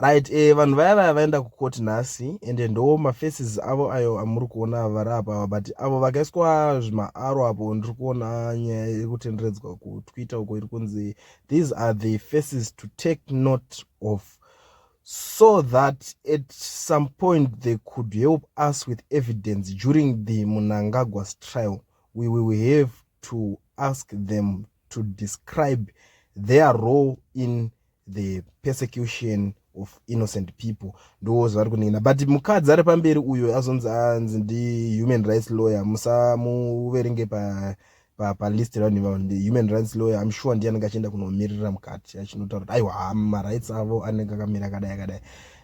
Right, vanhu vaya vaya vaenda kukoti nhasi, ende ndo mafaces avo ayo amuri kuona vari apa. But avo vakaiswa zvimaaro apo, ndiri kuona nyaya iri kutenderedzwa kuTwitter uko, iri kunzi, "These are the faces to take note of so that at some point they could help us with evidence during the Mnangagwa's trial. We will have to ask them to describe their role in the persecution of innocent people." Ndo zvari kunina. But mukadzi ari pamberi uyo azonzi anzi ndi human rights lawyer, musamuverenge pa palist pa revanhu ivavo. Ndi human rights lawyer, I'm sure ndiye anenge achienda kunomirira mukati, achinotaura kuti aiwa, marights avo anenge akamira akadai akadai.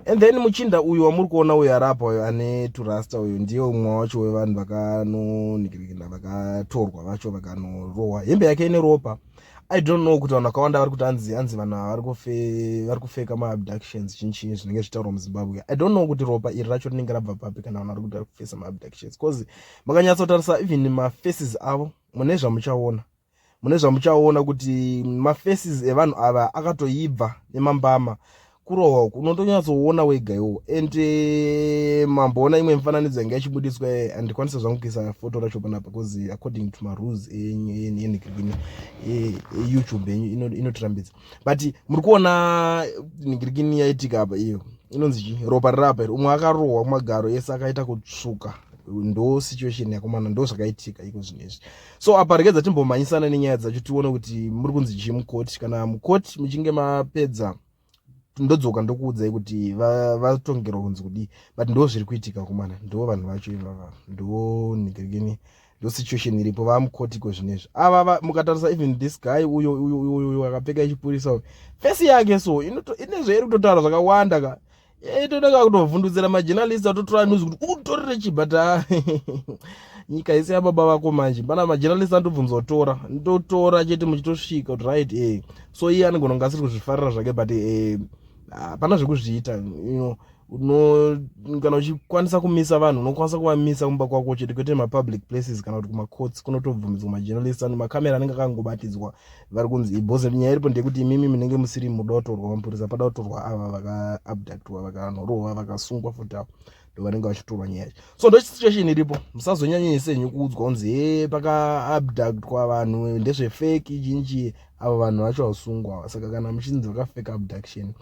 And then muchinda uyu wamuri kuona uyu arapa uyu ane turasta uyu, ndiye umwe wacho wevanhu vakanonhikirikina, vakatorwa vacho, vakanorohwa. Hembe yake ine ropa. I don't know kuti vanhu vakawanda vari kuti anzi vanhu ava vari kufeka maabductions, chinchinyi zvinenge zvichitaurwa muZimbabwe. I don't know kuti ropa iri racho rinenge rabva papi kana vanhu vari kuti vari kufesa maabductions, because makanyatsotarisa even mafaces avo, mune zvamuchaona kuti mafaces evanhu ava akatoibva nemambama kurohwa uku, unotonyatsoona wega iwo. And mamboona imwe mifananidzo yanga ichibudiswa. Handikwanisa zvangu kuisa foto racho panapa because according to marules enhingirikini eYouTube yenyu inotirambidza. But muri kuona nhingirikini yaitika apa, iyo inonzi chi ropa rirapa iri. Umwe akarohwa kumagaro ese akaita kutsvuka. Ndo situation yakomana, ndo zvakaitika iko zvinezvi. So apa regedza timbomhanyisana nenyaya dzacho, tione kuti muri kunzi chii mukoti. Kana mukoti muchinge mapedza, ndodzoka ndokuudzai kuti vatongerwa kunzi kudii. But ndo zviri kuitika kumana, ndo vanhu vacho ivava, ndo nhingirikini, ndo situation iripo vamukoti iko zvinezvi ava. Mukatarisa even this guy uyo uyo uyo uyo akapfeka chipurisa uyo, face yake so ine zvairi kutotaura zvakawanda ka. Itoda kutovhundutsira majournalist atotora news kuti utorere chi, but nyika isi yababa vako manje. Pana majournalist andobvunzwa, tora, ndotora chete muchitosvika kuti right. So iye anogona kunge asiri kuzvifarira zvake, but hapana zvekuzviita. Kana uchikwanisa kumisa vanhu, unokwanisa kuvamisa kumba kwako chete, kwete mapublic places kana kuti kumacourts kunotobvumidzwa majournalist ane makamera anenge akangobatidzwa. Vari kunzi ibhose. Nyaya iripo ndeyekuti imimi munenge musiri muda kutorwa mapurisa, pada kutorwa ava vakaabductwa, vakanorohwa, vakasungwa futi. Avo ndo vanenge vachitorwa nyaya yacho. So ndo situation iripo. Musazonyanyise henyu kuudzwa kunzi he, pakaabductwa vanhu, ndezvefake chinchi. Avo vanhu vacho vasungwa. Saka kana muchinzi vakafeka abduction,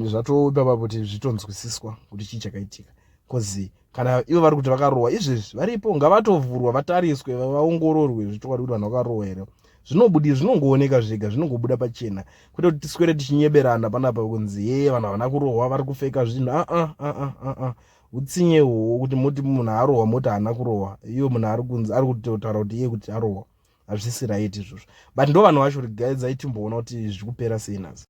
zvatoipapapo kuti zvitonzwisiswa kuti chii chakaitika, because kana ivo vari kuti vakarohwa izvezvi, varipo, ngavatovhurwa, vatariswe, vaongororwe zvichokwadi kuti vanhu vakarohwa here. Zvinobudi, zvinongooneka zvega, zvinongobuda pachena, kwete kuti tiswere tichinyeberana panapa kunzi ye, vanhu havana kurohwa, vari kufeka zvinhu. Aa aa aa, utsinye hwohwo kuti muti munhu arohwa, moti haana kurohwa, iwo munhu ari kunzi ari kutotaura kuti iye kuti arohwa. Hazvisi right izvozvo. But ndo vanhu vacho. Regaidzai timboona kuti zviri kupera sei nhasi.